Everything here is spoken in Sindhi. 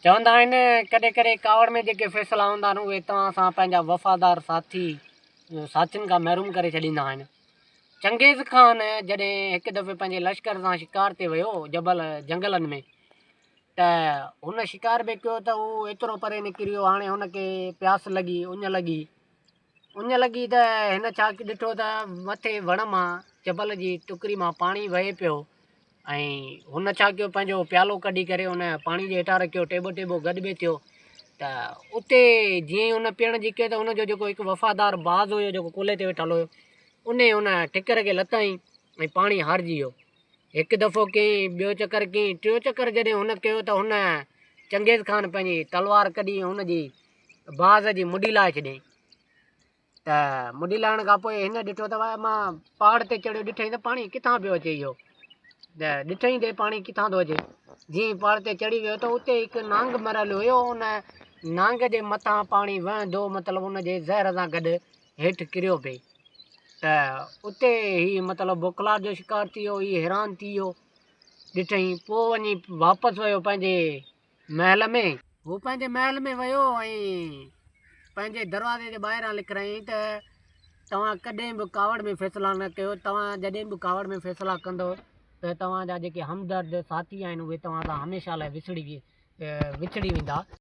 چوندا آهن ڪڏهن ڪڏهن ڪاوڙ ۾ جيڪي فيصلا هوندا آهن اهي توهان سان پنهنجا وفادار ساٿي ساٿين کان محروم ڪري ڇڏيندا آهن. چنگيز خان جڏهن هڪ دفعي پنهنجي لشڪر سان شڪار تي ويو جبل جنگلن ۾ ته هن شڪار به ڪيو ته هو ايترو پري نڪري ويو هاڻي هن کي پياس لڳي اڃ لڳي اڃ لڳي ته هن ڇا ڏٺو ته مٿي وڻ مان جبل جي ٽڪري مان پاڻي وهي پيو ۽ هن ڇا ڪيو پنهنجو پيالو ڪڍي ڪري ان پاڻي جي هيٺان رکيو ٽيٻو ٽيٻو گڏ به ٿيو ته اتي جيئن ئي هن پيئڻ جي ڪئي ته ان جو جيڪو هڪ وفادار باز هيو جيڪو ڪلهي تي ويٺل هيو ان ان ٺڪر کي لتائين ۽ پاڻي هارجي ويو هڪ دفعو ڪيائين ٻيو چڪر ڪيائين ٽيون چڪر جڏهن هن ڪيو ته هن چنگيز خان پنهنجي تلوار ڪڍي هن جي باز جي مڏي لاهي ڇڏيائين ته مڏي لاهڻ کان پوء هن ڏٺو ته مان پهاڙ تي چڙهيو ڏٺائين ته پاڻي ڪٿان پيو اچي اهو ته ڏٺائين ته پاڻي ڪٿان ٿو اچي جيئن ئي پهاڙ تي چڙهي ويو ته اتي هڪ نانگ مريل هيو ان نانگ جي مٿان پاڻي وهندو مطلب ان جي زهر سان گڏ هيٺ ڪريو پئي ته اتي هي مطلب بوکلاهٽ جو شڪار ٿي ويو هي حيران ٿي ويو ڏٺائين پوء وڃي واپس ويو پنهنجي محل ۾. هو پنهنجي محل ۾ ويو ۽ پنهنجي دروازي جي ٻاهران لکرايائين ته توهان ڪڏهن به ڪاوڙ ۾ فيصلا نه ڪيو، توهان جڏهن به ڪاوڙ ۾ فيصلا ڪندؤ ته توهان جا جيڪي همدرد ساٿي آهن اهي توهان سان هميشه لاء وڇڙي ويندا.